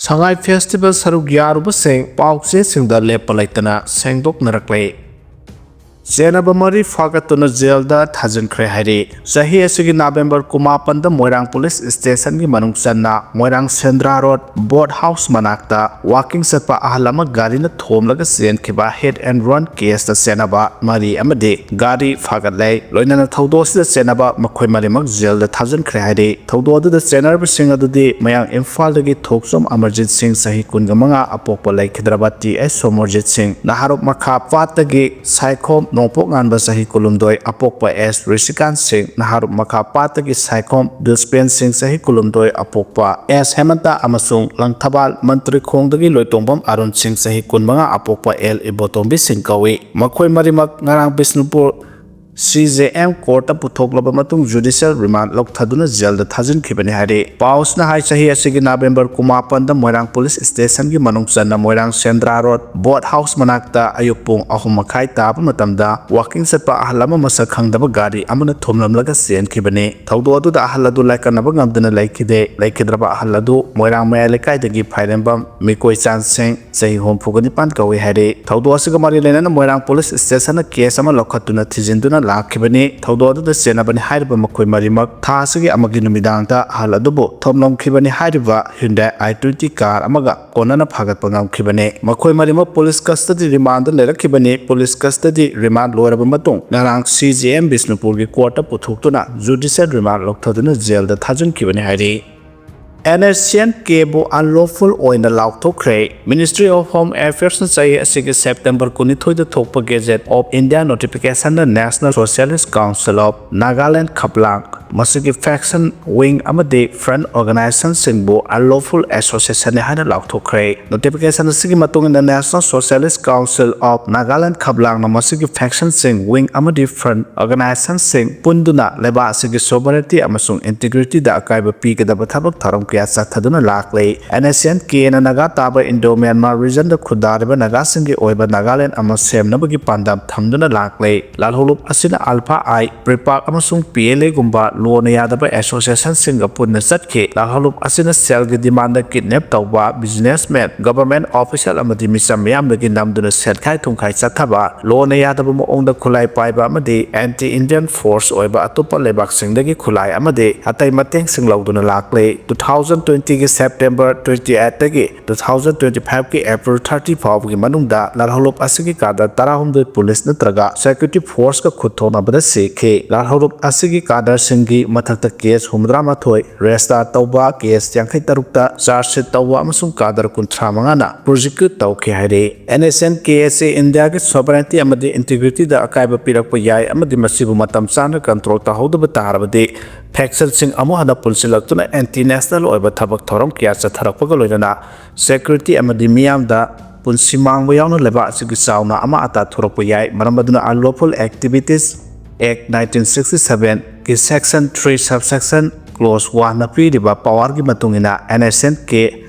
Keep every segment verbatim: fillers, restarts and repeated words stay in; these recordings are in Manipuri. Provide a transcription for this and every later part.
ꯁꯉꯥꯏ ꯐꯦꯁꯇꯤꯚꯦꯜ ꯁꯔꯨꯛ ꯌꯥꯔꯨꯕꯁꯤꯡ ꯄꯥꯎꯆꯦꯁꯤꯡꯗ ꯂꯦꯞꯄ ꯂꯩꯇꯅ ꯁꯦꯡꯗꯣꯛꯅꯔꯛꯂꯦ꯫ ꯆꯦꯟꯅꯕ ꯃꯔꯤ ꯐꯥꯒꯠꯇꯨꯅ ꯖꯦꯜꯗ ꯊꯥꯖꯤꯟꯈ꯭ꯔꯦ ꯍꯥꯏꯔꯤ꯫ ꯆꯍꯤ ꯑꯁꯤꯒꯤ ꯅꯕꯦꯝꯕꯔ ꯀꯨꯟꯃꯥꯄꯟꯗ ꯃꯣꯏꯔꯥꯡ ꯄꯨꯂꯤꯁ ꯁ꯭ꯇꯦꯁꯟꯒꯤ ꯃꯅꯨꯡ ꯆꯟꯅ ꯃꯣꯏꯔꯥꯡ ꯁꯦꯟꯗ꯭ꯔꯥ ꯔꯣꯗ ꯕꯣꯠ ꯍꯥꯎꯁ ꯃꯅꯥꯛꯇ ꯋꯥꯀꯤꯡ ꯆꯠꯄ ꯑꯍꯜ ꯑꯃ ꯒꯥꯔꯤꯅ ꯊꯣꯝꯂꯒ ꯆꯦꯟꯈꯤꯕ ꯍꯤꯠ ꯑꯦꯟ ꯔꯟ ꯀꯦꯁꯇ ꯆꯦꯟꯅꯕ ꯃꯔꯤ ꯑꯃꯗꯤ ꯒꯥꯔꯤ ꯐꯥꯒꯠꯂꯦ꯫ ꯂꯣꯏꯅꯅ ꯊꯧꯗꯣꯛ ꯑꯁꯤꯗ ꯆꯦꯟꯅꯕ ꯃꯈꯣꯏ ꯃꯔꯤꯃꯛ ꯖꯦꯜꯗ ꯊꯥꯖꯤꯟꯈ꯭ꯔꯦ ꯍꯥꯏꯔꯤ꯫ ꯊꯧꯗꯣꯛ ꯑꯗꯨꯗ ꯆꯦꯟꯅꯔꯕꯁꯤꯡ ꯑꯗꯨꯗꯤ ꯃꯌꯥꯡ ꯏꯝꯐꯥꯜꯗꯒꯤ ꯊꯣꯛꯆꯣꯝ ꯑꯃꯔꯖꯤꯠ ꯁꯤꯡ, ꯆꯍꯤ ꯀꯨꯟꯃꯉꯥ, ꯑꯄꯣꯛꯄ ꯂꯩꯈꯤꯗ꯭ꯔꯕ ꯇꯤ ꯑꯦꯁ ꯁꯣꯃꯣꯔꯖꯤꯠ ꯁꯤꯡ, ꯅꯍꯥꯔꯣꯞ ꯃꯈꯥ ꯄꯥꯠꯇꯒꯤ ꯁꯥꯏꯈꯣꯝ ꯅꯣꯡꯄꯣꯛ ꯉꯥꯟꯕ, ꯆꯍꯤ ꯀꯨꯟꯍꯨꯝꯗꯣꯏ, ꯑꯄꯣꯛꯄ ꯑꯦꯁ ꯔꯤꯁꯤꯀꯥꯟ ꯁꯤꯡ, ꯅꯍꯥꯔꯣꯞ ꯃꯈꯥ ꯄꯥꯠꯇꯒꯤ ꯁꯥꯏꯈꯣꯝ ꯕꯤꯜꯁꯄꯦꯟ ꯁꯤꯡ, ꯆꯍꯤ ꯀꯨꯟꯍꯨꯝꯗꯣꯏ, ꯑꯄꯣꯛꯄ ꯑꯦꯁ ꯍꯦꯃꯟꯇ, ꯑꯃꯁꯨꯡ ꯂꯪꯊꯕꯥꯜ ꯃꯟꯇ꯭ꯔꯤꯈꯣꯡꯗꯒꯤ ꯂꯣꯏꯇꯣꯡꯕꯝ ꯑꯔꯨꯟ ꯁꯤꯡ, ꯆꯍꯤ ꯀꯨꯟꯃꯉꯥ, ꯑꯄꯣꯛꯄ ꯑꯦꯜ ꯏꯕꯣꯇꯣꯝꯕꯤ ꯁꯤꯡ ꯀꯧꯏ꯫ ꯃꯈꯣꯏ ꯃꯔꯤꯃꯛ ꯉꯔꯥꯡ ꯕꯤꯁꯅꯨꯄꯨꯔ ꯁꯤ ꯖꯦ ꯑꯦꯝ ꯀꯣꯔꯠꯇ ꯄꯨꯊꯣꯛꯂꯕ ꯃꯇꯨꯡ ꯖꯨꯗꯤꯁꯤꯌꯦꯜ ꯔꯤꯃꯥꯟꯗ ꯂꯧꯊꯗꯨꯅ ꯖꯦꯜꯗ ꯊꯥꯖꯤꯟꯈꯤꯕꯅꯤ ꯍꯥꯏꯔꯤ꯫ ꯄꯥꯎꯁꯅ ꯍꯥꯏ, ꯆꯍꯤ ꯑꯁꯤꯒꯤ ꯅꯕꯦꯝꯕꯔ ꯀꯨꯟꯃꯥꯄꯟꯗ ꯃꯣꯏꯔꯥꯡ ꯄꯨꯂꯤꯁ ꯁ꯭ꯇꯦꯁꯟꯒꯤ ꯃꯅꯨꯡ ꯆꯟꯅ ꯃꯣꯏꯔꯥꯡ ꯁꯦꯟꯗ꯭ꯔꯥ ꯔꯣꯗ ꯕꯣꯠ ꯍꯥꯎꯁ ꯃꯅꯥꯛꯇ ꯑꯌꯨꯛ ꯄꯨꯡ ꯑꯍꯨꯝ ꯃꯈꯥꯏ ꯇꯥꯕ ꯃꯇꯝꯗ ꯋꯥꯀꯤꯡ ꯆꯠꯄ ꯑꯍꯜ ꯑꯃ ꯃꯁꯛ ꯈꯪꯗꯕ ꯒꯥꯔꯤ ꯑꯃꯅ ꯊꯣꯝꯂꯝꯂꯒ ꯆꯦꯟꯈꯤꯕꯅꯤ꯫ ꯊꯧꯗꯣꯛ ꯑꯗꯨꯗ ꯑꯍꯜ ꯑꯗꯨ ꯂꯥꯏꯀꯠꯅꯕ ꯉꯝꯗꯅ ꯂꯩꯈꯤꯗꯦ꯫ ꯂꯩꯈꯤꯗ꯭ꯔꯕ ꯑꯍꯜ ꯑꯗꯨ ꯃꯣꯏꯔꯥꯡ ꯃꯌꯥꯏ ꯂꯩꯀꯥꯏꯗꯒꯤ ꯐꯥꯏꯔꯦꯝꯕꯝ ꯃꯤꯀꯣꯏꯆꯥꯟ ꯁꯤꯡ, ꯆꯍꯤ ꯍꯨꯝꯐꯨꯒ ꯅꯤꯄꯥꯟ ꯀꯧꯏ ꯍꯥꯏꯔꯤ꯫ ꯊꯧꯗꯣꯛ ꯑꯁꯤꯒ ꯃꯔꯤ ꯂꯩꯅꯅ ꯃꯣꯏꯔꯥꯡ ꯄꯨꯂꯤꯁ ꯁ꯭ꯇꯦꯁꯟꯅ ꯀꯦꯁ ꯑꯃ ꯂꯧꯈꯠꯇꯨꯅ ꯊꯤꯖꯤꯟꯗꯨꯅ ꯂꯥꯛꯈꯤꯕꯅꯤ꯫ ꯊꯧꯗꯣꯛ ꯑꯗꯨꯗ ꯆꯦꯟꯅꯕꯅꯤ ꯍꯥꯏꯔꯤꯕ ꯃꯈꯣꯏ ꯃꯔꯤꯃꯛ ꯊꯥ ꯑꯁꯤꯒꯤ ꯑꯃꯒꯤ ꯅꯨꯃꯤꯗꯥꯡꯗ ꯑꯍꯜ ꯑꯗꯨꯕꯨ ꯊꯣꯝꯂꯝꯈꯤꯕꯅꯤ ꯍꯥꯏꯔꯤꯕ Hyundai i twenty car ꯑꯃꯒ ꯀꯣꯟꯅꯅ ꯐꯥꯒꯠꯄ ꯉꯝꯈꯤꯕꯅꯤ꯫ ꯃꯈꯣꯏ ꯃꯔꯤꯃꯛ ꯄꯨꯂꯤꯁ ꯀꯁꯇꯗꯤ ꯔꯤꯃꯥꯟꯗ ꯂꯩꯔꯛꯈꯤꯕꯅꯤ꯫ ꯄꯨꯂꯤꯁ ꯀꯁꯇꯗꯤ ꯔꯤꯃꯥꯟ ꯂꯣꯏꯔꯕ ꯃꯇꯨꯡ ꯉꯔꯥꯡ ꯁꯤ ꯖꯦ ꯑꯦꯝ ꯕꯤꯁꯅꯨꯄꯨꯔꯒꯤ ꯀꯣꯔꯠꯇ ꯄꯨꯊꯣꯛꯇꯨꯅ ꯖꯨꯗꯤꯁꯤꯌꯦꯜ ꯔꯤꯃꯥꯟꯗ ꯂꯧꯊꯗꯨꯅ ꯖꯦꯜꯗ ꯊꯥꯖꯤꯟꯈꯤꯕꯅꯤ ꯍꯥꯏꯔꯤ꯫ And S C and ꯀꯦꯕꯨ unlawful ꯑꯣꯏꯅ ꯂꯥꯎꯊꯣꯛꯈ꯭ꯔꯦ꯫ Ministry of Home Affairsꯅ ꯆꯍꯤ ꯑꯁꯤꯒꯤ ꯁꯦꯞꯇꯦꯝꯕꯔ ꯀꯨꯟꯅꯤꯊꯣꯏꯗ ꯊꯣꯛꯄ Gazette of India notificationꯗ National Socialist Council of Nagaland ꯈꯞꯂꯥꯡ, ꯃꯁꯤꯒꯤ faction wing ꯑꯃꯗꯤ front organizationꯁꯤꯡꯕꯨ unlawful associationꯅꯤ ꯍꯥꯏꯅ ꯂꯥꯎꯊꯣꯛꯈ꯭ꯔꯦ꯫ Notification ꯑꯁꯤꯒꯤ ꯃꯇꯨꯡ ꯏꯟꯅ National Socialist Council of Nagaland ꯈꯞꯂꯥꯡꯅ ꯃꯁꯤꯒꯤ factionꯁꯤꯡ, wing ꯑꯃꯗꯤ front organizationꯁꯤꯡ ꯄꯨꯟꯗꯨꯅ ꯂꯩꯕꯥꯛ ꯑꯁꯤꯒꯤ sovereignty ꯑꯃꯁꯨꯡ integrityꯗ ꯑꯀꯥꯏꯕ ꯄꯤꯒꯗꯕ ꯊꯕꯛ ꯊꯧꯔꯝ ꯀꯌꯥ ꯆꯠꯊꯗꯨꯅ ꯂꯥꯛꯂꯦ꯫ ꯑꯦꯟ ꯑꯦꯁ ꯁꯤ ꯑꯦꯟ ꯀꯦꯅ ꯅꯥꯒꯥ ꯇꯥꯕ Indo-Myanmar regionꯗ ꯈꯨꯟꯗꯥꯔꯤꯕ ꯅꯥꯒꯥꯁꯤꯡꯒꯤ ꯑꯣꯏꯕ ꯅꯥꯒꯥꯂꯦꯟ ꯑꯃ ꯁꯦꯝꯅꯕꯒꯤ ꯄꯥꯟꯗꯝ ꯊꯝꯗꯨꯅ ꯂꯥꯛꯂꯦ꯫ ꯂꯥꯜꯍꯧꯂꯨꯞ ꯑꯁꯤꯅ Alpha I, PREPAK ꯑꯃꯁꯨꯡ ꯄꯤ ꯑꯦꯜ ꯑꯦꯒꯨꯝꯕ ꯂꯣꯅ ꯌꯥꯗꯕ ꯑꯦꯁꯣꯁꯤꯌꯦꯁꯟꯁꯤꯡꯒ ꯄꯨꯟꯅ ꯆꯠꯈꯤ꯫ ꯂꯥꯜꯍꯧꯂꯨꯞ ꯑꯁꯤꯅ ꯁꯦꯜꯒꯤ ꯗꯤꯃꯥꯟꯗ ꯀꯤꯗꯅꯦꯞ ꯇꯧꯕ, ꯕꯤꯖꯤꯅꯦꯁꯃꯦꯟ, ꯒꯚꯔꯟꯃꯦꯟꯠ ꯑꯣꯐꯤꯁꯤꯌꯦꯜ ꯑꯃꯗꯤ ꯃꯤꯆꯝ ꯃꯤꯌꯥꯝꯗꯒꯤ ꯅꯝꯗꯨꯅ ꯁꯦꯠꯈꯥꯏ ꯊꯨꯝꯈꯥꯏ ꯆꯠꯊꯕ, ꯂꯣꯅ ꯌꯥꯗꯕ ꯃꯑꯣꯡꯗ ꯈꯨꯠꯂꯥꯏ ꯄꯥꯏꯕ ꯑꯃꯗꯤ ꯑꯦꯟꯇꯤ ꯏꯟꯗꯤꯌꯟ ꯐꯣꯔꯁ ꯑꯣꯏꯕ ꯑꯇꯣꯞꯄ ꯂꯩꯕꯥꯛꯁꯤꯡꯗꯒꯤ ꯈꯨꯠꯂꯥꯏ ꯑꯃꯗꯤ ꯑꯇꯩ ꯃꯇꯦꯡꯁꯤꯡ ꯂꯧꯗꯨꯅ ꯂꯥꯛꯂꯦ꯫ Two thousand twenty ꯒꯤ September twenty eight ꯇꯒꯤ two thousand twenty five ꯀꯤ April thirty ꯐꯥꯎꯕꯒꯤ ꯃꯅꯨꯡꯗ ꯂꯥꯜꯍꯧꯂꯨꯞ ꯑꯁꯤꯒꯤ ꯀꯥꯗꯔ ꯇꯔꯥꯍꯨꯝꯗꯣꯏ ꯄꯨꯂꯤꯁ ꯅꯠꯇ꯭ꯔꯒ ꯁꯦꯀ꯭ꯌꯨꯔꯤꯇꯤ ꯐꯣꯔꯁꯀ ꯈꯨꯠ ꯊꯣꯛꯅꯕꯗ ꯁꯤꯈꯤ꯫ ꯂꯥꯜꯍꯧꯂꯨꯞ ꯑꯁꯤꯒꯤ ꯀꯥꯗꯔꯁꯤꯡꯒꯤ ꯃꯊꯛꯇ ꯀꯦꯁ ꯍꯨꯝꯐꯨꯇꯔꯥꯃꯥꯊꯣꯏ ꯔꯦꯖꯤꯁꯇꯥꯔ ꯇꯧꯕ, ꯀꯦꯁ ꯌꯥꯡꯈꯩ ꯇꯔꯨꯛꯇ ꯆꯥꯔꯖ ꯁꯤꯠ ꯇꯧꯕ ꯑꯃꯁꯨꯡ ꯀꯥꯗꯔ ꯀꯨꯟꯊ꯭ꯔꯥ ꯃꯉꯥꯅ ꯄ꯭ꯔꯣꯁꯤꯀ꯭ꯌꯨꯠ ꯇꯧꯈꯤ ꯍꯥꯏꯔꯤ꯫ ꯑꯦꯟ ꯑꯦꯁ ꯑꯦꯟ ꯀꯦ ꯑꯦꯁ ꯑꯦ ꯏꯟꯗꯤꯌꯥꯒꯤ ꯁꯣꯚꯔꯦꯟꯇꯤ ꯑꯃꯗꯤ ꯏꯟꯇꯤꯒ꯭ꯔꯤꯇꯤꯗ ꯑꯀꯥꯏꯕ ꯄꯤꯔꯛꯄ ꯌꯥꯏ ꯑꯃꯗꯤ ꯃꯁꯤꯕꯨ ꯃꯇꯝ ꯆꯥꯅ ꯀꯟꯇ꯭ꯔꯣꯜ ꯇꯧꯍꯧꯗꯕ ꯇꯥꯔꯕꯗꯤ ꯐꯦꯛꯁꯟꯁꯤꯡ ꯑꯃꯨꯛ ꯍꯟꯅ ꯄꯨꯟꯁꯤꯜꯂꯛꯇꯨꯅ ꯑꯦꯟꯇꯤ ꯅꯦꯁꯅꯦꯜ ꯑꯣꯏꯕ ꯊꯕꯛ ꯊꯧꯔꯝ ꯀꯌꯥ ꯆꯠꯊꯔꯛꯄꯒ ꯂꯣꯏꯅꯅ ꯁꯦꯀ꯭ꯌꯨꯔꯤꯇꯤ ꯑꯃꯗꯤ ꯃꯤꯌꯥꯝꯗ ꯄꯨꯟꯁꯤ ꯃꯥꯡꯕ ꯌꯥꯎꯅ ꯂꯩꯕꯥꯛ ꯑꯁꯤꯒꯤ ꯆꯥꯎꯅ ꯑꯃ ꯑꯇꯥ ꯊꯣꯔꯛꯄ ꯌꯥꯏ꯫ ꯃꯔꯝ ꯑꯗꯨꯅ Unlawful Activities Act nineteen sixty seven ꯒꯤ section three subsection clause one ꯅ ꯄꯤꯔꯤꯕ ꯄꯥꯋꯔꯒꯤ ꯃꯇꯨꯡ ꯏꯟꯅ ꯑꯦꯟ ꯑꯦꯁ ꯑꯦꯟ ꯀꯦ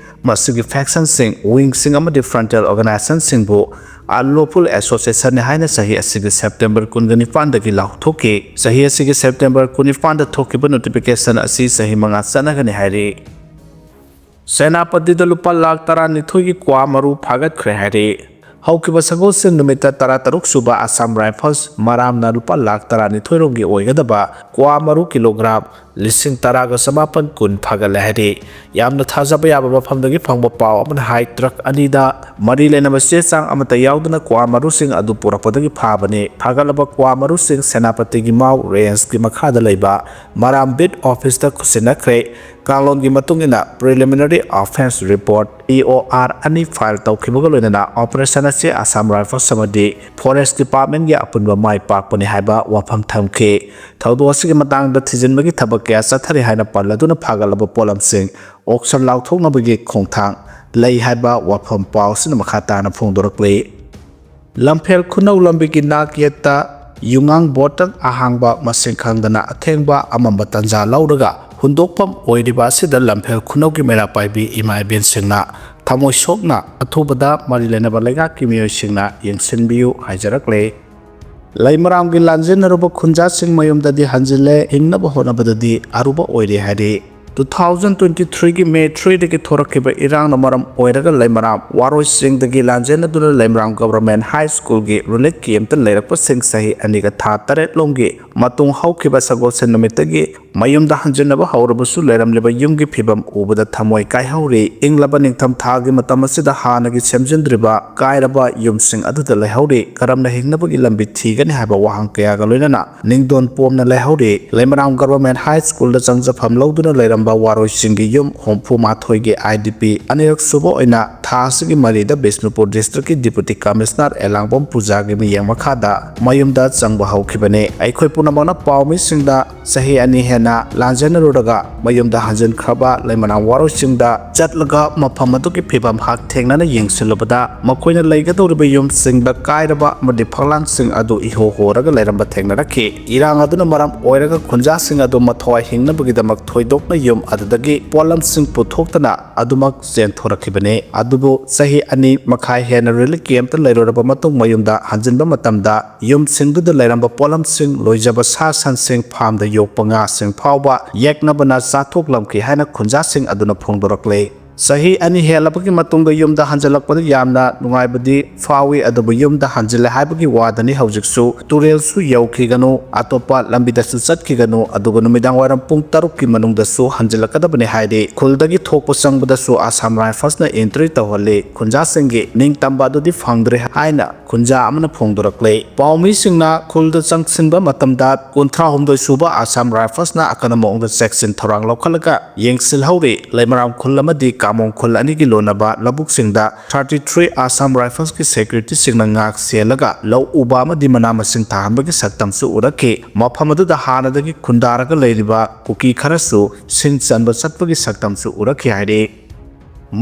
ꯃꯁꯤꯒꯤ ꯐꯦꯛꯁꯟꯁꯤꯡ, ꯋꯤꯡꯁꯤꯡ ꯑꯃꯗꯤ ꯐ꯭ꯔꯟꯇꯦꯜ ꯑꯣꯔꯒꯅꯥꯏꯖꯦꯁꯟꯁꯤꯡꯕꯨ unlawful association ꯅꯤ ꯍꯥꯏꯅ ꯆꯍꯤ ꯑꯁꯤꯒꯤ ꯁꯦꯞꯇꯦꯝꯕꯔ ꯀꯨꯟꯒ ꯅꯤꯄꯥꯟꯗꯒꯤ ꯂꯥꯎꯊꯣꯛꯈꯤ꯫ ꯆꯍꯤ ꯑꯁꯤꯒꯤ ꯁꯦꯞꯇꯦꯝꯕꯔ ꯀꯨꯟꯅꯤꯄꯥꯟꯗ ꯊꯣꯛꯈꯤꯕ ꯅꯣꯇꯤꯐꯤꯀꯦꯁꯟ ꯑꯁꯤ ꯆꯍꯤ ꯃꯉꯥ ꯆꯠꯅꯒꯅꯤ ꯍꯥꯏꯔꯤ꯫ ꯁꯦꯅꯥꯄꯇꯤꯗ ꯂꯨꯄꯥ ꯂꯥꯈ ꯇꯔꯥꯅꯤꯊꯣꯏꯒꯤ ꯀ꯭ꯋꯥ ꯃꯔꯨ ꯐꯥꯒꯠꯈ꯭ꯔꯦ ꯍꯥꯏꯔꯤ꯫ ꯍꯧꯈꯤꯕ ꯁꯒꯣꯜꯁꯦꯟ ꯅꯨꯃꯤꯠꯇ ꯇꯔꯥꯇꯔꯨꯛ ꯁꯨꯕ ꯑꯁꯥꯝ ꯔꯥꯏꯐꯜꯁ ꯃꯔꯥꯝꯅ ꯂꯨꯄꯥ ꯂꯥꯈ ꯇꯔꯥꯅꯤꯊꯣꯏ ꯔꯣꯝꯒꯤ ꯑꯣꯏꯒꯗꯕ ꯀ꯭ꯋꯥ ꯃꯔꯨ ꯀꯤꯂꯣꯒ꯭ꯔꯥꯝ ꯂꯤꯁꯤꯡ ꯇꯔꯥꯒ ꯆꯃꯥꯄꯟ ꯀꯨꯟ ꯐꯥꯒꯠꯂꯦ ꯍꯥꯏꯔꯤ꯫ ꯌꯥꯝꯅ ꯊꯥꯖꯕ ꯌꯥꯕ ꯃꯐꯝꯗꯒꯤ ꯐꯪꯕ ꯄꯥꯎ ꯑꯃꯅ ꯍꯥꯏ, ꯇ꯭ꯔꯛ ꯑꯅꯤꯗ ꯃꯔꯤ ꯂꯩꯅꯕ ꯆꯦ ꯆꯥꯡ ꯑꯃꯠꯇ ꯌꯥꯎꯗꯅ ꯀ꯭ꯋꯥ ꯃꯔꯨꯁꯤꯡ ꯑꯗꯨ ꯄꯨꯔꯛꯄꯗꯒꯤ ꯐꯥꯕꯅꯤ꯫ ꯐꯥꯒꯠꯂꯕ ꯀ꯭ꯋꯥ ꯃꯔꯨꯁꯤꯡ ꯁꯦꯅꯥꯄꯇꯤꯒꯤ ꯃꯥꯎ ꯔꯦꯟꯖꯀꯤ ꯃꯈꯥꯗ ꯂꯩꯕ ꯃꯔꯥꯝ ꯕꯤꯠ ꯑꯣꯐꯤꯁꯇ ꯈꯨꯠꯁꯤꯟꯅꯈ꯭ꯔꯦ꯫ ꯀꯥꯡꯂꯣꯟꯒꯤ ꯃꯇꯨꯡ ꯏꯟꯅ Preliminary Offence Report, P O R, ꯑꯅꯤ ꯐꯥꯏꯜ ꯇꯧꯈꯤꯕꯒ ꯂꯣꯏꯅꯅ ꯑꯣꯄꯔꯦꯁꯟ ꯑꯁꯤ ꯑꯁꯥꯝ ꯔꯥꯏꯐꯜꯁ ꯑꯃꯗꯤ ꯐꯣꯔꯦꯁ ꯗꯤꯄꯥꯔꯠꯃꯦꯟꯒꯤ ꯑꯄꯨꯟꯕ ꯃꯥꯏ ꯄꯥꯛꯄꯅꯤ ꯍꯥꯏꯕ ꯋꯥꯐꯝ ꯊꯝꯈꯤ꯫ ꯊꯧꯗꯣꯛ ꯑꯁꯤꯒꯤ ꯃꯇꯥꯡꯗ ꯊꯤꯖꯤꯟꯕꯒꯤ ꯊꯕꯛ ꯀꯌꯥ ꯆꯠꯊꯔꯤ ꯍꯥꯏꯅ ꯄꯜꯂꯗꯨꯅ ꯐꯥꯒꯠꯂꯕ ꯄꯣꯠꯂꯝꯁꯤꯡ ꯑꯣꯛꯁꯟ ꯂꯥꯎꯊꯣꯛꯅꯕꯒꯤ ꯈꯣꯡꯊꯥꯡ ꯂꯩ ꯍꯥꯏꯕ ꯋꯥꯐꯝ ꯄꯥꯎ ꯑꯁꯤꯅ ꯃꯈꯥ ꯇꯥꯅ ꯐꯣꯡꯗꯣꯔꯛꯂꯤ꯫ ꯂꯝꯐꯦꯜ ꯈꯨꯅꯧ ꯂꯝꯕꯤꯒꯤ ꯅꯥꯛ ꯌꯦꯠꯇ ꯌꯨꯉꯥꯡ ꯕꯣꯠꯇ ꯑꯍꯥꯡꯕ ꯃꯁꯤꯡ ꯈꯪꯗꯅ ꯑꯊꯦꯡꯕ ꯑꯃꯝꯕ ꯇꯟꯖꯥ ꯂꯧꯔꯒ ꯍꯨꯟꯗꯣꯛꯐꯝ ꯑꯣꯏꯔꯤꯕ ꯑꯁꯤꯗ ꯂꯝꯐꯦꯜ ꯈꯨꯅꯧꯒꯤ ꯃꯩꯔꯥ ꯄꯥꯏꯕꯤ ꯏꯃꯥ ꯏꯕꯦꯟꯁꯤꯡꯅ ꯊꯃꯣꯏ ꯁꯣꯛꯅ ꯑꯊꯨꯕꯗ ꯃꯔꯤ ꯂꯩꯅꯕ ꯂꯩꯉꯥꯛꯀꯤ ꯃꯤꯑꯣꯏꯁꯤꯡꯅ ꯌꯦꯡꯁꯤꯟꯕꯤꯌꯨ ꯍꯥꯏꯖꯔꯛꯂꯦ꯫ ꯂꯩꯃꯔꯥꯝꯒꯤ ꯂꯥꯟꯖꯦꯟꯅꯔꯨꯕ ꯈꯨꯟꯖꯥꯁꯤꯡ ꯃꯌꯨꯝꯗꯗꯤ ꯍꯟꯖꯤꯜꯂꯦ, ꯍꯤꯡꯅꯕ ꯍꯣꯠꯅꯕꯗꯗꯤ ꯑꯔꯨꯕ ꯑꯣꯏꯔꯦ ꯍꯥꯏꯔꯤ꯫ Two thousand twenty three ꯒꯤ May three ꯗꯒꯤ ꯊꯣꯔꯛꯈꯤꯕ ꯏꯔꯥꯡꯅ ꯃꯔꯝ ꯑꯣꯏꯔꯒ ꯂꯩꯃꯔꯥꯝ ꯋꯥꯔꯣꯏ ꯆꯤꯡꯗꯒꯤ ꯂꯥꯟꯖꯦꯟꯅꯗꯨꯅ ꯂꯩꯃꯔꯥꯝ Government High School ꯒꯤ relief camp ꯇ ꯂꯩꯔꯛꯄꯁꯤꯡ ꯆꯍꯤ ꯑꯅꯤꯒ ꯊꯥ ꯇꯔꯦꯠ ꯂꯣꯝꯒꯤ ꯃꯇꯨꯡ ꯍꯧꯈꯤꯕ ꯁꯒꯣꯜꯁꯦꯟ ꯅꯨꯃꯤꯠꯇꯒꯤ ꯃꯌꯨꯝꯗ ꯍꯟꯖꯤꯟꯅꯕ ꯍꯧꯔꯕꯁꯨ ꯂꯩꯔꯝꯂꯤꯕ ꯌꯨꯝꯒꯤ ꯐꯤꯕꯝ ꯎꯕꯗ ꯊꯃꯣꯏ ꯀꯥꯏꯍꯧꯔꯤ꯫ ꯏꯪꯂꯕ ꯅꯤꯡꯊꯝ ꯊꯥꯒꯤ ꯃꯇꯝ ꯑꯁꯤꯗ ꯍꯥꯟꯅꯒꯤ ꯁꯦꯝꯖꯤꯟꯗ꯭ꯔꯤꯕ ꯀꯥꯏꯔꯕ ꯌꯨꯝꯁꯤꯡ ꯑꯗꯨꯗ ꯂꯩꯍꯧꯔꯤ꯫ ꯀꯔꯝꯅ ꯍꯤꯡꯅꯕꯒꯤ ꯂꯝꯕꯤ ꯊꯤꯒꯅꯤ ꯍꯥꯏꯕ ꯋꯥꯍꯪ ꯀꯌꯥꯒ ꯂꯣꯏꯅꯅ ꯅꯤꯡꯗꯣꯟ ꯄꯣꯝꯅ ꯂꯩꯍꯧꯔꯤ꯫ ꯂꯩꯃꯔꯥꯝ Government High School ꯗ ꯆꯪꯖꯐꯝ ꯂꯧꯗꯨꯅ ꯂꯩꯔꯝꯕ ꯋꯥꯔꯣꯏꯁꯤꯡꯒꯤ ꯌꯨꯝ ꯍꯨꯝꯐꯨ ꯃꯥꯊꯣꯏꯒꯤ I D P ꯑꯅꯤꯔꯛ ꯁꯨꯕ ꯑꯣꯏꯅ ꯊꯥ ꯑꯁꯤꯒꯤ ꯃꯔꯤꯗ ꯕꯤꯁꯅꯨꯄꯨꯔ District ꯀꯤ Deputy Commissioner ꯑꯦꯂꯥꯡꯕꯝ ꯄꯨꯖꯥꯒꯤ ꯃꯤꯠꯌꯦꯡ ꯃꯈꯥꯗ ꯃꯌꯨꯝꯗ ꯆꯪꯕ ꯍꯧꯈꯤꯕꯅꯤ꯫ ꯑꯩꯈꯣꯏ ꯄꯨꯝꯅꯃꯛꯅ ꯄꯥꯎꯃꯤꯁꯤꯡꯗ ꯆꯍꯤ ꯑꯅꯤ ꯍꯦꯟꯅ ꯂꯥꯟꯖꯦꯟꯅꯔꯨꯔꯒ ꯃꯌꯨꯝꯗ ꯍꯟꯖꯤꯟꯈ꯭ꯔꯕ ꯂꯩꯃꯔꯥꯝ ꯋꯥꯔꯣꯏꯁꯤꯡꯗ ꯆꯠꯂꯒ ꯃꯐꯝ ꯑꯗꯨꯒꯤ ꯐꯤꯕꯝ ꯍꯛꯊꯦꯡꯅꯅ ꯌꯦꯡꯁꯤꯜꯂꯨꯕꯗ ꯃꯈꯣꯏꯅ ꯂꯩꯒꯗꯧꯔꯤꯕ ꯌꯨꯝꯁꯤꯡꯗ ꯀꯥꯏꯔꯕ ꯑꯃꯗꯤ ꯐꯛꯂꯥꯡꯁꯤꯡ ꯑꯗꯨ ꯏꯍꯣ ꯍꯣꯔꯒ ꯂꯩꯔꯝꯕ ꯊꯦꯡꯅꯔꯛꯈꯤ꯫ ꯏꯔꯥꯡ ꯑꯗꯨꯅ ꯃꯔꯝ ꯑꯣꯏꯔꯒ ꯈꯨꯟꯖꯥꯁꯤꯡ ꯑꯗꯨ ꯃꯊꯋꯥꯏ ꯍꯤꯡꯅꯕꯒꯤꯗꯃꯛ ꯊꯣꯏꯗꯣꯛꯅ ꯌꯨꯝ ꯑꯗꯨꯗꯒꯤ ꯄꯣꯠꯂꯝꯁꯤꯡ ꯄꯨꯊꯣꯛꯇꯅ ꯑꯗꯨꯃꯛ ꯆꯦꯟꯊꯣꯔꯛꯈꯤꯕꯅꯤ꯫ ꯑꯗꯨꯕꯨ ꯆꯍꯤ ꯑꯅꯤ ꯃꯈꯥꯏ ꯍꯦꯟꯅ relief camp ꯇ ꯂꯩꯔꯨꯔꯕ ꯃꯇꯨꯡ ꯃꯌꯨꯝꯗ ꯍꯟꯖꯤꯟꯕ ꯃꯇꯝꯗ ꯌꯨꯝꯁꯤꯡꯗꯨꯗ ꯂꯩꯔꯝꯕ ꯄꯣꯠꯂꯝꯁꯤꯡ, ꯂꯣꯏꯖꯕ ꯁꯥ ꯁꯟꯁꯤꯡ, farm ꯗ ꯌꯣꯛꯄ ꯉꯥꯁꯤꯡ ꯐꯥꯎꯕ ꯌꯦꯛꯅꯕꯅ ꯆꯥꯊꯣꯛꯂꯝꯈꯤ ꯍꯥꯏꯅ ꯈꯨꯟꯖꯥꯁꯤꯡ ꯑꯗꯨꯅ ꯐꯣꯡꯗꯣꯔꯛꯂꯤ꯫ ꯆꯍꯤ ꯑꯅꯤ ꯍꯦꯜꯂꯕꯒꯤ ꯃꯇꯨꯡꯗ ꯌꯨꯝꯗ ꯍꯟꯖꯤꯜꯂꯛꯄꯗ ꯌꯥꯝꯅ ꯅꯨꯡꯉꯥꯏꯕꯗꯤ ꯐꯥꯎꯏ, ꯑꯗꯨꯕꯨ ꯌꯨꯝꯗ ꯍꯟꯖꯤꯜꯂꯦ ꯍꯥꯏꯕꯒꯤ ꯋꯥꯗꯅꯤ ꯍꯧꯖꯤꯛꯁꯨ ꯇꯨꯔꯦꯜꯁꯨ ꯌꯧꯈꯤꯒꯅꯨ, ꯑꯇꯣꯞꯄ ꯂꯝꯕꯤꯗꯁꯨ ꯆꯠꯈꯤꯒꯅꯨ, ꯑꯗꯨꯒ ꯅꯨꯃꯤꯗꯥꯡ ꯋꯥꯏꯔꯝ ꯄꯨꯡ ꯇꯔꯨꯛꯀꯤ ꯃꯅꯨꯡꯗꯁꯨ ꯍꯟꯖꯤꯜꯂꯛꯀꯗꯕꯅꯤ ꯍꯥꯏꯔꯤ꯫ ꯈꯨꯜꯗꯒꯤ ꯊꯣꯛꯄ ꯆꯪꯕꯗꯁꯨ Assam Rifles ꯅ entry ꯇꯧꯍꯜꯂꯤ꯫ ꯈꯨꯟꯖꯥꯁꯤꯡꯒꯤ ꯅꯤꯡꯇꯝꯕ ꯑꯗꯨꯗꯤ ꯐꯪꯗ꯭ꯔꯦ ꯍꯥꯏꯅ ꯈꯨꯟꯖꯥ ꯑꯃꯅ ꯐꯣꯡꯗꯣꯔꯛꯂꯦ꯫ ꯄꯥꯎꯃꯤꯁꯤꯡꯅ ꯈꯨꯜꯗ ꯆꯪꯁꯤꯟꯕ ꯃꯇꯝꯗ ꯀꯨꯟꯊ꯭ꯔꯥ ꯍꯨꯝꯗꯣꯏ ꯁꯨꯕ Assam Rifles ꯅ ꯑꯀꯟꯕ ꯃꯑꯣꯡꯗ ꯆꯦꯛꯁꯤꯟ ꯊꯧꯔꯥꯡ ꯂꯧꯈꯠꯂꯒ ꯌꯦꯡꯁꯤꯜꯍꯧꯔꯤ꯫ ꯂꯩꯃꯔꯥꯝ ꯈꯨꯜ ꯑꯃꯗꯤ ꯀꯥꯃꯣꯡ ꯈꯨꯜ ꯑꯅꯤꯒꯤ ꯂꯣꯟꯅꯕ ꯂꯧꯕꯨꯛꯁꯤꯡꯗ thirty three Assam Rifles ꯀꯤ security ꯁꯤꯡꯅ ꯉꯥꯛ ꯁꯦꯜꯂꯒ ꯂꯧ ꯎꯕ ꯑꯃꯗꯤ ꯃꯅꯥ ꯃꯁꯤꯡ ꯊꯥꯍꯟꯕꯒꯤ ꯁꯛꯇꯝꯁꯨ ꯎꯔꯛꯈꯤ꯫ ꯃꯐꯝ ꯑꯗꯨꯗ ꯍꯥꯟꯅꯗꯒꯤ ꯈꯨꯟꯗꯥꯔꯒ ꯂꯩꯔꯤꯕ ꯀꯨꯀꯤ ꯈꯔꯁꯨ ꯁꯤꯡ ꯆꯟꯕ ꯆꯠꯄꯒꯤ ꯁꯛꯇꯝꯁꯨ ꯎꯔꯛꯈꯤ ꯍꯥꯏꯔꯤ꯫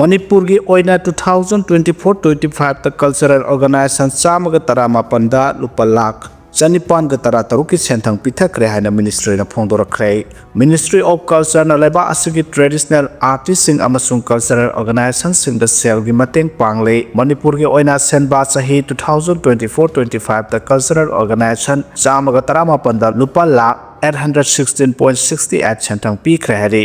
ꯃꯅꯤꯄꯨꯔꯒꯤ ꯑꯣꯏꯅ two thousand twenty four twenty five ꯇ cultural organization ꯆꯥꯝꯃꯒ ꯇꯔꯥꯃꯥꯄꯟꯗ ꯂꯨꯄꯥ ꯂꯥꯈ ꯆꯅꯤꯄꯥꯟꯒ ꯇꯔꯥ ꯇꯔꯨꯛꯀꯤ ꯁꯦꯟꯊꯪ ꯄꯤꯊꯈ꯭ꯔꯦ ꯍꯥꯏꯅ ꯃꯤꯅꯤꯁꯇ꯭ꯔꯤꯅ ꯐꯣꯡꯗꯣꯔꯛꯈ꯭ꯔꯦ꯫ ꯃꯤꯅꯤꯁꯇ꯭ꯔꯤ ꯑꯣꯐ ꯀꯜꯆꯔꯅ ꯂꯩꯕꯥꯛ ꯑꯁꯤꯒꯤ ꯇ꯭ꯔꯦꯗꯤꯁꯅꯦꯜ ꯑꯥꯔꯇꯤꯁꯁꯤꯡ ꯑꯃꯁꯨꯡ ꯀꯜꯆꯔꯦꯜ ꯑꯣꯔꯒꯅꯥꯏꯖꯦꯁꯟꯁꯤꯡꯗ ꯁꯦꯜꯒꯤ ꯃꯇꯦꯡ ꯄꯥꯡꯂꯤ꯫ ꯃꯅꯤꯄꯨꯔꯒꯤ ꯑꯣꯏꯅ ꯁꯦꯟꯕꯥ ꯆꯍꯤ two thousand twenty four twenty five ꯇ ꯀꯜꯆꯔꯦꯜ ꯑꯣꯔꯒꯅꯥꯏꯖꯦꯁꯟ ꯆꯥꯝꯃꯒ ꯇꯔꯥꯃꯥꯄꯟꯗ ꯂꯨꯄꯥ lakh eight hundred sixteen point sixty eight ꯁꯦꯟꯊꯪ ꯄꯤꯈ꯭ꯔꯦ ꯍꯥꯏꯔꯤ꯫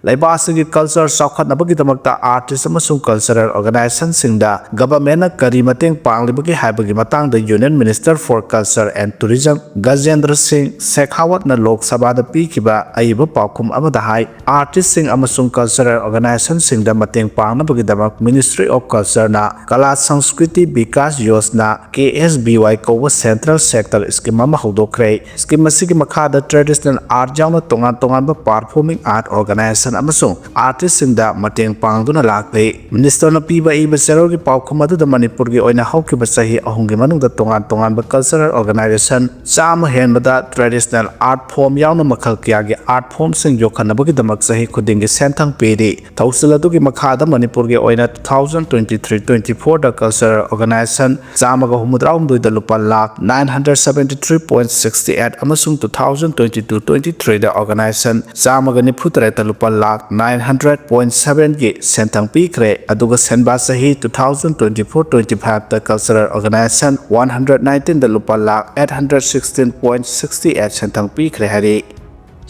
ꯂꯩꯕꯥꯛ ꯑꯁꯤꯒꯤ ꯀꯜꯆꯔ ꯆꯥꯎꯈꯠꯅꯕꯒꯤꯗꯃꯛꯇ ꯑꯥꯔꯇꯤꯁ ꯑꯃꯁꯨꯡ ꯀꯜꯆꯔꯦꯜ ꯑꯣꯔꯒꯅꯥꯏꯖꯦꯁꯟꯁꯤꯡꯗ ꯒꯚꯔꯟꯃꯦꯟꯠꯅ ꯀꯔꯤ ꯃꯇꯦꯡ ꯄꯥꯡꯂꯤꯕꯒꯦ ꯍꯥꯏꯕꯒꯤ ꯃꯇꯥꯡꯗ Union Minister for Culture and Tourism ꯒꯖꯦꯟꯗ꯭ꯔ ꯁꯤꯡ ꯁꯦꯈꯥꯋꯠꯅ ꯂꯣꯛ ꯁꯚꯥꯗ ꯄꯤꯈꯤꯕ ꯑꯏꯕ ꯄꯥꯎꯈꯨꯝ ꯑꯃꯗ ꯍꯥꯏ, ꯑꯥꯔꯇꯤꯁꯁꯤꯡ ꯑꯃꯁꯨꯡ ꯀꯜꯆꯔꯦꯜ ꯑꯣꯔꯒꯅꯥꯏꯖꯦꯁꯟꯁꯤꯡꯗ ꯃꯇꯦꯡ ꯄꯥꯡꯅꯕꯒꯤꯗꯃꯛ Ministry of Cultureꯅ Kala Sanskriti Vikas Yojana, K S B Y ꯀꯧꯕ ꯁꯦꯟꯇ꯭ꯔꯦꯜ ꯁꯦꯛꯇꯔ ꯁ꯭ꯀꯤꯝ ꯑꯃ ꯍꯧꯗꯣꯛꯈ꯭ꯔꯦ꯫ ꯁ꯭ꯀꯤꯝ ꯑꯁꯤꯒꯤ ꯃꯈꯥꯗ ꯇ꯭ꯔꯦꯗꯤꯁꯅꯦꯜ ꯑꯥꯔꯠ ꯌꯥꯎꯅ ꯇꯣꯉꯥꯟ ꯇꯣꯉꯥꯟꯕ ꯄꯥꯔꯐꯣꯔꯃꯤꯡ ꯑꯥꯔꯠ ꯑꯣꯔꯒꯅꯥꯏꯖꯦꯁꯟ ꯑꯃꯁꯨꯡ ꯑꯥꯔꯇꯤꯁꯁꯤꯡꯗ ꯃꯇꯦꯡ ꯄꯥꯡꯗꯨꯅ ꯂꯥꯛꯂꯤ꯫ ꯃꯤꯅꯤꯁꯇꯔꯅ ꯄꯤꯕ ꯏꯕ ꯆꯦꯔꯣꯜꯒꯤ ꯄꯥꯎꯈꯨꯝ ꯑꯗꯨꯗ ꯃꯅꯤꯄꯨꯔꯒꯤ ꯑꯣꯏꯅ ꯍꯧꯈꯤꯕ ꯆꯍꯤ ꯑꯍꯨꯝꯒꯤ ꯃꯅꯨꯡꯗ ꯇꯣꯉꯥꯟ ꯇꯣꯉꯥꯟꯕ ꯀꯜꯆꯔꯦꯜ ꯑꯣꯔꯒꯅꯥꯏꯖꯦꯁꯟ ꯆꯥꯝꯃ ꯍꯦꯟꯕꯗ ꯇ꯭ꯔꯦꯗꯤꯁꯅꯦꯜ ꯑꯥꯔꯠ ꯐꯣꯔꯝ ꯌꯥꯎꯅ ꯃꯈꯜ ꯀꯌꯥꯒꯤ ꯑꯥꯔꯠ ꯐꯣꯔꯝꯁꯤꯡ ꯌꯣꯛꯈꯠꯅꯕꯒꯤꯗꯃꯛ ꯆꯍꯤ ꯈꯨꯗꯤꯡꯒꯤ ꯁꯦꯟꯊꯪ ꯄꯤꯔꯤ꯫ ꯊꯧꯁꯤꯜ ꯑꯗꯨꯒꯤ ꯃꯈꯥꯗ ꯃꯅꯤꯄꯨꯔꯒꯤ ꯑꯣꯏꯅ two thousand twenty three twenty four ꯗ ꯀꯜꯆꯔꯦꯜ ꯑꯣꯔꯒꯅꯥꯏꯖꯦꯁꯟ ꯆꯥꯝꯃꯒ ꯍꯨꯝꯐꯨꯇꯔꯥꯍꯨꯝꯗꯣꯏꯗ ꯂꯨꯄꯥ lakh nine hundred seventy three point sixty eight ꯑꯃꯁꯨꯡ two thousand twenty two twenty three ꯗ ꯑꯣꯔꯒꯅꯥꯏꯖꯦꯁꯟ ꯆꯥꯝꯃꯒ ꯅꯤꯐꯨ ꯇꯔꯦꯠꯇ ꯂꯨꯄꯥ lakh nine hundred point seven ꯒꯤ ꯁꯦꯟꯊꯪ ꯄꯤꯈ꯭ꯔꯦ꯫ ꯑꯗꯨꯒ ꯁꯦꯟꯕꯥ ꯆꯍꯤ two thousand twenty four twenty five ꯇ cultural organisation one hundred nineteen ꯗ ꯂꯨꯄꯥ lakh eight hundred sixteen point sixty eight ꯁꯦꯟꯊꯪ ꯄꯤꯈ꯭ꯔꯦ ꯍꯥꯏꯔꯤ꯫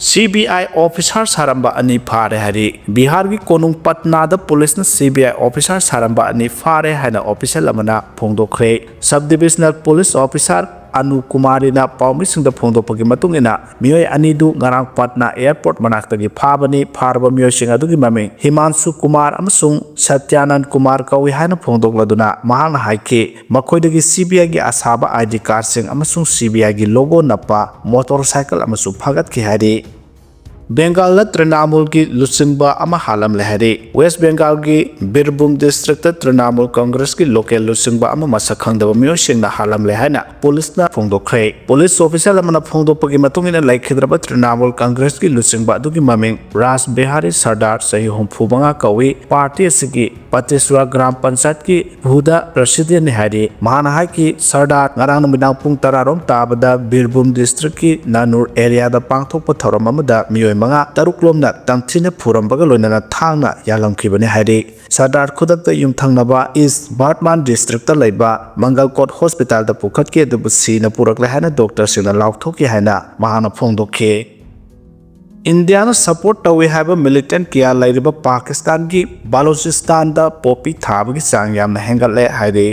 C B I officer ꯁꯥꯔꯝꯕ ꯑꯅꯤ ꯐꯥꯔꯦ ꯍꯥꯏꯔꯤ꯫ ꯕꯤꯍꯥꯔꯒꯤ ꯀꯣꯅꯨꯡ ꯄꯠꯅꯥꯗ ꯄꯨꯂꯤꯁꯅ C B I officer ꯁꯥꯔꯝꯕ ꯑꯅꯤ ꯐꯥꯔꯦ ꯍꯥꯏꯅ official ꯑꯃꯅ ꯐꯣꯡꯗꯣꯛꯈ꯭ꯔꯦ꯫ Sub Divisional Police Officer Anu ꯀꯨꯃꯥꯔꯤꯅ ꯄꯥꯎꯃꯤꯁꯤꯡꯗ ꯐꯣꯡꯗꯣꯛꯄꯒꯤ ꯃꯇꯨꯡ ꯏꯟꯅ, ꯃꯤꯑꯣꯏ ꯑꯅꯤꯗꯨ ꯉꯔꯥꯡ ꯄꯠꯅꯥ airport ꯃꯅꯥꯛꯇꯒꯤ ꯐꯥꯕꯅꯤ꯫ ꯐꯥꯔꯕ ꯃꯤꯑꯣꯏꯁꯤꯡ ꯑꯗꯨꯒꯤ ꯃꯃꯤꯡ ꯍꯤꯃꯥꯟꯁꯨ ꯀꯨꯃꯥꯔ ꯑꯃꯁꯨꯡ ꯁꯇ꯭ꯌꯥꯅꯟ ꯀꯨꯃꯥꯔ ꯀꯧꯏ ꯍꯥꯏꯅ ꯐꯣꯡꯗꯣꯛꯂꯗꯨꯅ, ꯃꯍꯥꯛꯅ ꯍꯥꯏꯈꯤ, ꯃꯈꯣꯏꯗꯒꯤ C B I ꯒꯤ ꯑꯁꯥꯕ I D card ꯁꯤꯡ ꯑꯃꯁꯨꯡ C B I ꯒꯤ logo ꯅꯞꯄ motorcycle ꯑꯃꯁꯨ ꯐꯥꯒꯠꯈꯤ ꯍꯥꯏꯔꯤ꯫ ꯕꯦꯡꯒꯥꯜꯗ ꯇ꯭ꯔꯤꯅꯥꯃꯨꯜꯒꯤ ꯂꯨꯆꯤꯡꯕ ꯑꯃ ꯍꯥꯠꯂꯝꯂꯦ ꯍꯥꯏꯔꯤ꯫ ꯋꯦꯁ ꯕꯦꯡꯒꯥꯜꯒꯤ ꯕꯤꯔꯚꯨꯝ ꯗꯤꯁꯇ꯭ꯔꯤꯛꯇ ꯇ꯭ꯔꯤꯅꯥꯃꯨꯜ ꯀꯪꯒ꯭ꯔꯦꯁꯀꯤ ꯂꯣꯀꯦꯜ ꯂꯨꯆꯤꯡꯕ ꯑꯃ ꯃꯁꯛ ꯈꯪꯗꯕ ꯃꯤꯑꯣꯏꯁꯤꯡꯅ ꯍꯥꯠꯂꯝꯂꯦ ꯍꯥꯏꯅ ꯄꯨꯂꯤꯁꯅ ꯐꯣꯡꯗꯣꯛꯈ꯭ꯔꯦ꯫ ꯄꯨꯂꯤꯁ ꯑꯣꯐꯤꯁꯤꯌꯦꯜ ꯑꯃꯅ ꯐꯣꯡꯗꯣꯛꯄꯒꯤ ꯃꯇꯨꯡ ꯏꯟꯅ, ꯂꯩꯈꯤꯗ꯭ꯔꯕ ꯇ꯭ꯔꯤꯅꯥꯃꯨꯜ ꯀꯪꯒ꯭ꯔꯦꯁꯀꯤ ꯂꯨꯆꯤꯡꯕ ꯑꯗꯨꯒꯤ ꯃꯃꯤꯡ ꯔꯥꯖ ꯕꯤꯍꯥꯔꯤ ꯁꯔꯗꯥꯔ, ꯆꯍꯤ ꯍꯨꯝꯐꯨ ꯃꯉꯥ ꯀꯧꯏ꯫ ꯄꯥꯔꯇꯤ ꯑꯁꯤꯒꯤ ꯄꯇꯦꯁ꯭ꯋꯔ ꯒ꯭ꯔꯥꯝ ꯄꯟꯆꯥꯌꯠꯀꯤ ꯚꯨꯗ ꯄ꯭ꯔꯁꯤꯗꯦꯟꯅꯤ ꯍꯥꯏꯔꯤ꯫ ꯃꯍꯥꯛꯅ ꯍꯥꯏꯈꯤ, ꯁꯔꯗꯥꯔ ꯉꯔꯥꯡ ꯅꯨꯃꯤꯗꯥꯡ ꯄꯨꯡ ꯇꯔꯥ ꯔꯣꯝ ꯇꯥꯕꯗ ꯕꯤꯔꯚꯨꯝ ꯗꯤꯁꯇ꯭ꯔꯤꯛꯀꯤ ꯅꯥꯅꯨꯔ ꯑꯦꯔꯤꯌꯥꯗ ꯄꯥꯡꯊꯣꯛꯄ ꯊꯧꯔꯝ ꯑꯃꯗ ꯃꯤꯑꯣꯏ ꯃꯉꯥ ꯇꯔꯨꯛ ꯂꯣꯝꯅ ꯇꯝꯊꯤꯅ ꯐꯨꯔꯝꯕꯒ ꯂꯣꯏꯅꯅ ꯊꯥꯡꯅ ꯌꯥꯜꯂꯝꯈꯤꯕꯅꯤ ꯍꯥꯏꯔꯤ꯫ ꯁꯔꯗꯥꯔ ꯈꯨꯗꯛꯇ ꯌꯨꯝꯊꯪꯅꯕ ꯏꯁ ꯕꯔꯗꯃꯥꯟ ꯗꯤꯁꯇ꯭ꯔꯤꯛꯇ ꯂꯩꯕ ꯃꯪꯒꯜꯀꯣꯠ ꯍꯣꯁꯄꯤꯇꯥꯜꯗ ꯄꯨꯈꯠꯈꯤ, ꯑꯗꯨꯕꯨ ꯁꯤꯅ ꯄꯨꯔꯛꯂꯦ ꯍꯥꯏꯅ ꯗꯣꯛꯇꯔꯁꯤꯡꯅ ꯂꯥꯎꯊꯣꯛꯈꯤ ꯍꯥꯏꯅ ꯃꯍꯥꯛꯅ ꯐꯣꯡꯗꯣꯛꯈꯤ꯫ ꯏꯟꯗꯤꯌꯥꯅ ꯁꯄꯣꯔꯠ ꯇꯧꯏ ꯍꯥꯏꯕ ꯃꯤꯂꯤꯇꯦꯟꯠ ꯀꯌꯥ ꯂꯩꯔꯤꯕ ꯄꯥꯀꯤꯁꯇꯥꯟꯒꯤ ꯕꯥꯂꯨꯆꯤꯁꯇꯥꯟꯗ ꯄꯣꯄꯤ ꯊꯥꯕꯒꯤ ꯆꯥꯡ ꯌꯥꯝꯅ ꯍꯦꯟꯒꯠꯂꯦ ꯍꯥꯏꯔꯤ꯫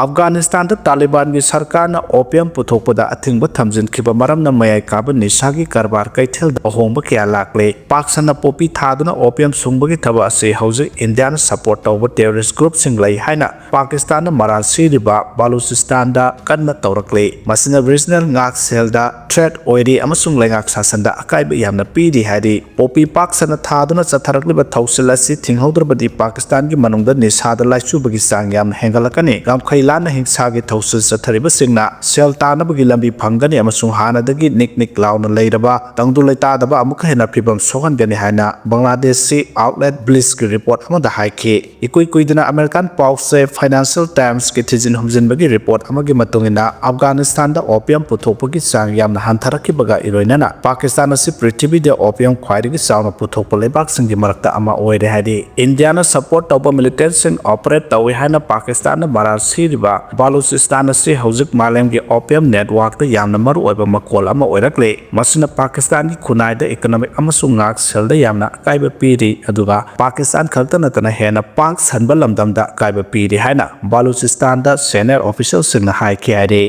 ꯑꯐꯒꯥꯅꯤꯁꯇꯥꯟꯗ ꯇꯥꯂꯤꯕꯥꯟꯒꯤ ꯁꯔꯀꯥꯔꯅ ꯑꯣꯄꯤꯌꯝ ꯄꯨꯊꯣꯛꯄꯗ ꯑꯊꯤꯡꯕ ꯊꯝꯖꯤꯟꯈꯤꯕ ꯃꯔꯝꯅ ꯃꯌꯥꯏ ꯀꯥꯕ ꯅꯤꯁꯥꯒꯤ ꯀꯔꯕꯥꯔ ꯀꯩꯊꯦꯜꯗ ꯑꯍꯣꯡꯕ ꯀꯌꯥ ꯂꯥꯛꯂꯦ꯫ ꯄꯥꯛ ꯁꯟꯅ ꯄꯣꯄꯤ ꯊꯥꯗꯨꯅ ꯑꯣꯄꯤꯌꯝ ꯁꯨꯡꯕꯒꯤ ꯊꯕꯛ ꯑꯁꯤ ꯍꯧꯖꯤꯛ ꯏꯟꯗꯤꯌꯥꯅ ꯁꯄꯣꯔꯠ ꯇꯧꯕ ꯇꯦꯔꯣꯔꯤꯁ ꯒ꯭ꯔꯨꯞꯁꯤꯡ ꯂꯩ ꯍꯥꯏꯅ ꯄꯥꯀꯤꯁꯇꯥꯟꯅ ꯃꯔꯥꯜ ꯁꯤꯔꯤꯕ ꯕꯥꯂꯨꯆꯤꯁꯇꯥꯟꯗ ꯀꯟꯅ ꯇꯧꯔꯛꯂꯤ꯫ ꯃꯁꯤꯅ ꯔꯤꯖꯅꯦꯜ ꯉꯥꯛꯁꯦꯜꯗ ꯊ꯭ꯔꯦꯠ ꯑꯣꯏꯔꯤ ꯑꯃꯁꯨꯡ ꯂꯩꯉꯥꯛ ꯁꯥꯁꯟꯗ ꯑꯀꯥꯏꯕ ꯌꯥꯝꯅ ꯄꯤꯔꯤ ꯍꯥꯏꯔꯤ꯫ ꯄꯣꯄꯤ ꯄꯥꯛ ꯁꯟꯅ ꯊꯥꯗꯨꯅ ꯆꯠꯊꯔꯛꯂꯤꯕ ꯊꯧꯁꯤꯜ ꯑꯁꯤ ꯊꯤꯡꯍꯧꯗ꯭ꯔꯕꯗꯤ ꯄꯥꯀꯤꯁꯇꯥꯟꯒꯤ ꯃꯅꯨꯡꯗ ꯅꯤꯁꯥꯗ ꯂꯥꯏꯆꯨꯕꯒꯤ ꯆꯥꯡ ꯌꯥꯝꯅ ꯍꯦꯟꯒꯠꯂꯛꯀꯅꯤ꯫ ꯉꯝꯈꯩ ꯂꯥꯟꯅ ꯍꯤꯡꯁꯥꯒꯤ ꯊꯧꯁꯤꯜ ꯆꯠꯊꯔꯤꯕꯁꯤꯡꯅ ꯁꯦꯜ ꯇꯥꯅꯕꯒꯤ ꯂꯝꯕꯤ ꯐꯪꯒꯅꯤ ꯑꯃꯁꯨꯡ ꯍꯥꯟꯅꯗꯒꯤ ꯅꯤꯛ ꯅꯤꯛ ꯂꯥꯎꯅ ꯂꯩꯔꯕ ꯇꯪꯗꯨ ꯂꯩꯇꯥꯗꯕ ꯑꯃꯨꯛꯀ ꯍꯦꯟꯅ ꯐꯤꯕꯝ ꯁꯣꯛꯍꯟꯒꯅꯤ ꯍꯥꯏꯅ ꯕꯪꯒ꯭ꯂꯥꯗꯦꯁꯁꯤ ꯑꯥꯎꯠꯂꯦꯠ ꯕ꯭ꯂꯤꯁꯀꯤ ꯔꯤꯄꯣꯔꯠ ꯑꯃꯗ ꯍꯥꯏꯈꯤ꯫ ꯏꯀꯨꯏ ꯀꯨꯏꯗꯅ ꯑꯃꯦꯔꯤꯀꯥꯟ ꯄꯥꯎ ꯆꯦ ꯐꯥꯏꯅꯥꯟꯁꯤꯌꯦꯜ ꯇꯥꯏꯝꯁꯀꯤ ꯊꯤꯖꯤꯟ ꯍꯨꯝꯖꯤꯟꯕꯒꯤ ꯔꯤꯄꯣꯔꯠ ꯑꯃꯒꯤ ꯃꯇꯨꯡ ꯏꯟꯅ, ꯑꯐꯒꯥꯅꯤꯁꯇꯥꯟꯗ ꯑꯣꯄꯤꯌꯝ ꯄꯨꯊꯣꯛꯄꯒꯤ ꯆꯥꯡ ꯌꯥꯝꯅ ꯍꯟꯊꯔꯛꯈꯤꯕꯒ ꯏꯔꯣꯏꯅꯅ ꯄꯥꯀꯤꯁꯇꯥꯟ ꯑꯁꯤ ꯄ꯭ꯔꯤꯊꯤꯕꯤꯗ ꯑꯣꯄꯤꯌꯝ ꯈ꯭ꯋꯥꯏꯗꯒꯤ ꯆꯥꯎꯅ ꯄꯨꯊꯣꯛꯄ ꯂꯩꯕꯥꯛꯁꯤꯡꯒꯤ ꯃꯔꯛꯇ ꯑꯃ ꯑꯣꯏꯔꯦ ꯍꯥꯏꯔꯤ꯫ ꯏꯟꯗꯤꯌꯥꯅ ꯁꯄꯣꯔꯠ ꯇꯧꯕ ꯃꯤꯂꯤꯇꯦꯟꯠꯁꯤꯡ ꯑꯣꯄꯔꯦꯠ ꯇꯧꯏ ꯍꯥꯏꯅ ꯄꯥꯀꯤꯁꯇꯥꯟꯅ ꯃꯔꯥꯜ ꯁꯤꯔꯤꯕ ꯕꯥꯂꯨꯆꯤꯁꯇꯥꯟ ꯑꯁꯤ ꯍꯧꯖꯤꯛ ꯃꯥꯂꯦꯝꯒꯤ ꯑꯣꯄꯤꯌꯝ ꯅꯦꯠꯋꯥꯔꯛꯇ ꯌꯥꯝꯅ ꯃꯔꯨꯑꯣꯏꯕ ꯃꯀꯣꯜ ꯑꯃ ꯑꯣꯏꯔꯛꯂꯦ꯫ ꯃꯁꯤꯅ ꯄꯥꯀꯤꯁꯇꯥꯟꯒꯤ ꯈꯨꯟꯅꯥꯏꯗ ꯏꯀꯣꯅꯣꯃꯤꯛ ꯑꯃꯁꯨꯡ ꯉꯥꯛꯁꯦꯜꯗ ꯌꯥꯝꯅ ꯑꯀꯥꯏꯕ ꯄꯤꯔꯤ, ꯑꯗꯨꯒ ꯄꯥꯀꯤꯁꯇꯥꯟ ꯈꯛꯇ ꯅꯠꯇꯅ ꯍꯦꯟꯅ ꯄꯥꯛ ꯁꯟꯕ ꯂꯝꯗꯝꯗ ꯑꯀꯥꯏꯕ ꯄꯤꯔꯤ ꯍꯥꯏꯅ ꯕꯥꯂꯨꯆꯤꯁꯇꯥꯟꯗ ꯁꯦꯅꯤꯌꯔ ꯑꯣꯐꯤꯁꯤꯌꯦꯜꯁꯤꯡꯅ ꯍꯥꯏꯈꯤ ꯍꯥꯏꯔꯤ꯫